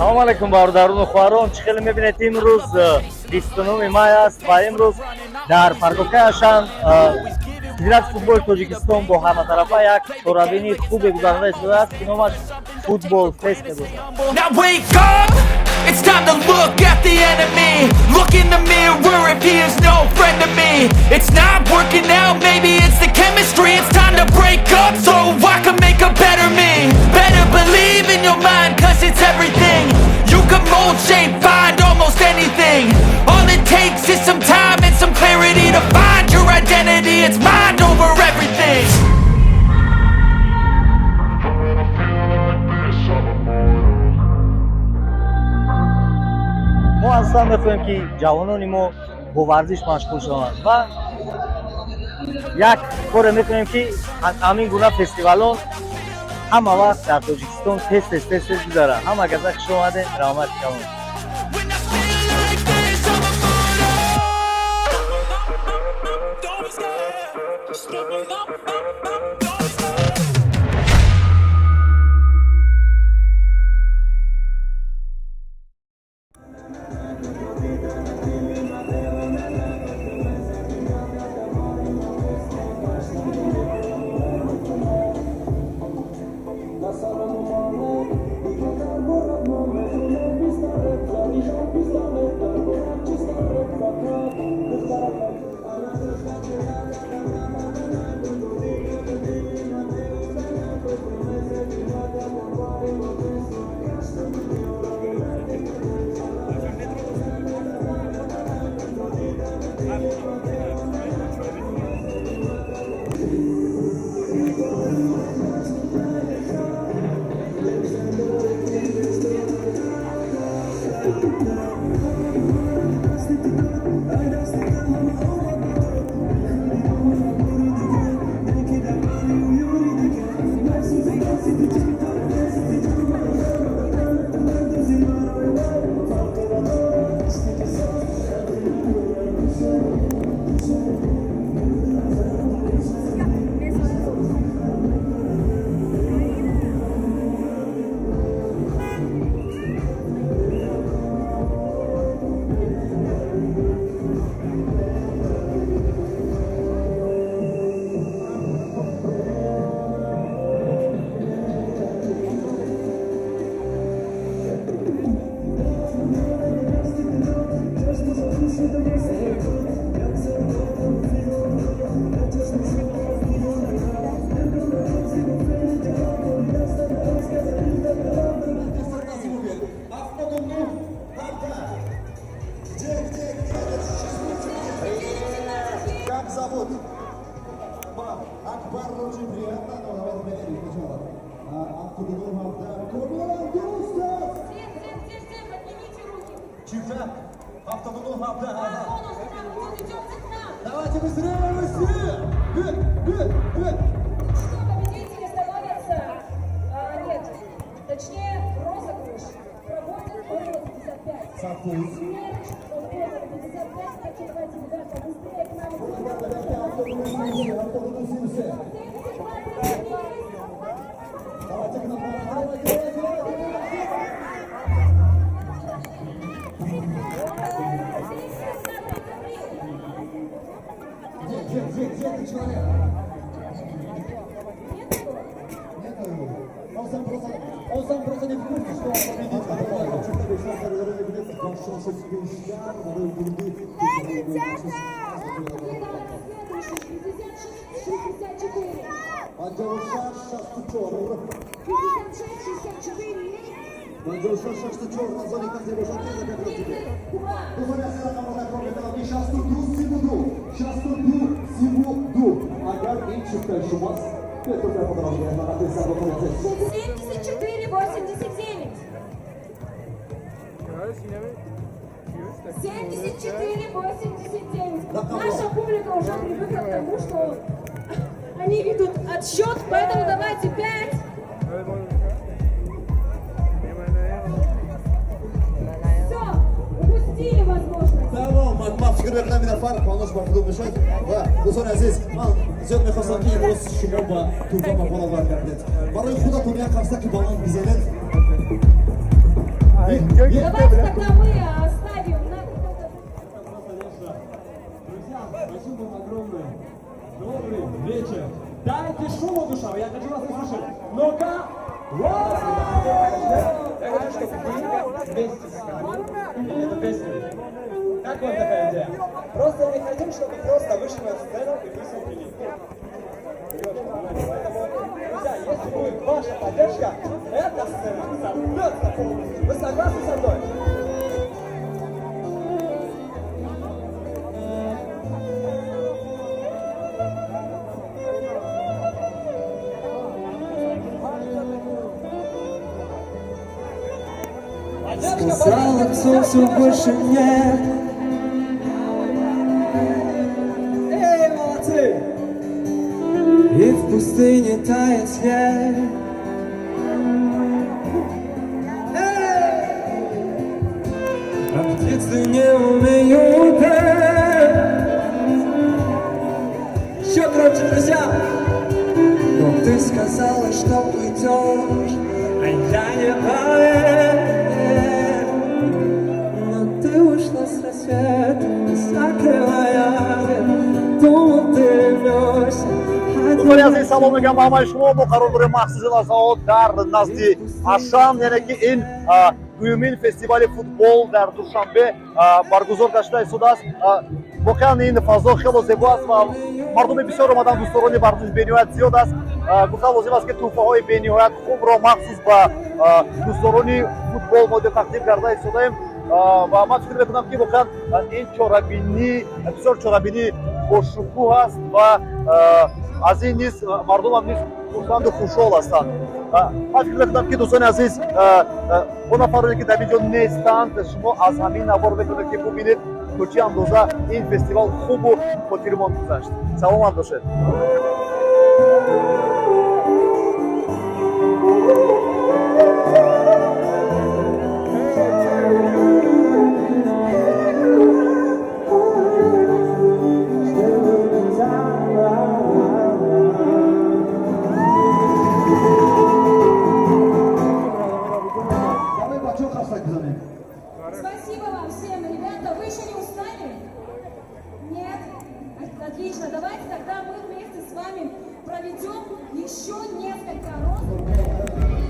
Салом алейкум, бародарону хоҳарон. Чӣ хеле мебинед, имрӯз 29 май аст ва имрӯз дар парковкаи Ашан Федератсияи футболи Тоҷикистон бо ҳаматарафа як чорабинии хубе гузаронида истодааст, ки номаш Футбол Фест мебошад. Now wake up! It's time to look at the enemy. Look in the mirror if he is no friend to me. It's not working out, maybe it's the chemistry. It's time to break up so I can make a better me. Better believe in your mind, 'cause it's everything. You can mold, shape, find almost anything. All it takes is some time and some clarity to find your identity. It's mind over everything. When I feel like this, I'm immortal. Мо аслан мехоҳем, ки ҷавонони мо бо варзиш машғул шаванд ва як коре мекунем, ки ҳамин гуна фестивалон ҳама вақт дар Тоҷикистон тез тез тез тез гузаранд. Ҳама газа хуш омадем, раҳмати калон. When I feel like this, I'm immortal. Don't be scared. Step up, up, up. Don't be scared. Где, где, где этот счастливчик? Как зовут? Акбар, очень приятно, но давайте проверим сначала. Автодом, Дурустов! Всем, всем, всем, всем, поднимите руки. Чифта, автодом, А, вон он к нам идет, идемте к нам. Давайте быстрее, быстрее! Бег, бег, бег! Что, победители становятся? А, нет, точнее, розыгрыш проводит около 55. Сапуз. Смерч от около 55. Так что давайте, ребята, быстрее к нам. Автодом, Сиусе. 72, поднимитесь. Давайте к нам, давайте, давайте, давайте! 72, 33. Где, где, где, где этот человек? Нет его? Нет его. Он сам просто не в курсе, что он победитель. Следующий, 56, 64. 56, 64. 32. Агар ин чифтаи шумост, бетурда худро 74, 89. 74, 89. Наша публика уже привыкла к тому, что они ведут отсчет, поэтому давайте 5. Все, упустили возможность. Тамом, ман фикр мекунам, ин нафар хомӯш ба худо мешавад. Ва дӯстони азиз, ман зиёд мехостам, ки имрӯз шумо ба тӯҳфа ба боло кардед, барои худатон як қарсаки баланд бизанед. Давайте тогда мы оставим на какой-то... Друзья, спасибо вам огромное. Добрый вечер. Дайте шуму душам, я хочу вас услышать. Ну-ка! Я хочу, чтобы вы вместе с нами пели эту песню. Как вам такая идея? Просто мы хотим, чтобы просто вышли на сцену и выступили. Поэтому, друзья, если будет ваша поддержка, эта сцена взорвется полностью. Вы согласны со мной? Сказал отцу, все больше нет. Эй, молодцы! И в пустыне тает снег. Эй! А птицы не умеют петь. Еще громче, друзья! Но ты сказала, что уйдешь, а я не поверил. Но ты ушла с рассветом, закрывая дверь. Думал, ты вернешься. Дӯстони азиз, салом мегӯям ба ҳамаи шумо. Мо қарор дорем махсуси лаҳзаҳо дар назди Ашан, яъне ки ин дуюмин фестивали футбол дар Душанбе баргузор гашта истодааст. Воқеан ин фазо хело зебо аст ва мардуми бисёр омадан, дӯстдорони варзиш бениҳоят зиёд аст. Гуфтан лозим аст, ки тӯҳфаҳои бениҳоят хубро махсус ба дӯстдорони футбол мо тақдим карда истодаем ва ман фикр мекунам, ки воқеан ин чорабинӣ бисёр чорабинӣ бошукӯҳ аст ва аз ин низ мардумам низ хурсанду хушҳол ҳастанд. Ман фикр мекунам, ки дӯстони азиз, он нафароне, ки дар ин ҷо нестанд, шумо аз ҳамин навор метавонед, ки бубинед, то чӣ андоза ин фестивал хубу хотирмон гузашт. Саломат бошед. Давай бачаҳо қарсак бизанем. Спасибо вам всем, ребята. Вы еще не устали? Нет? Отлично. Давайте тогда мы вместе с вами проведем еще несколько розыгрышей.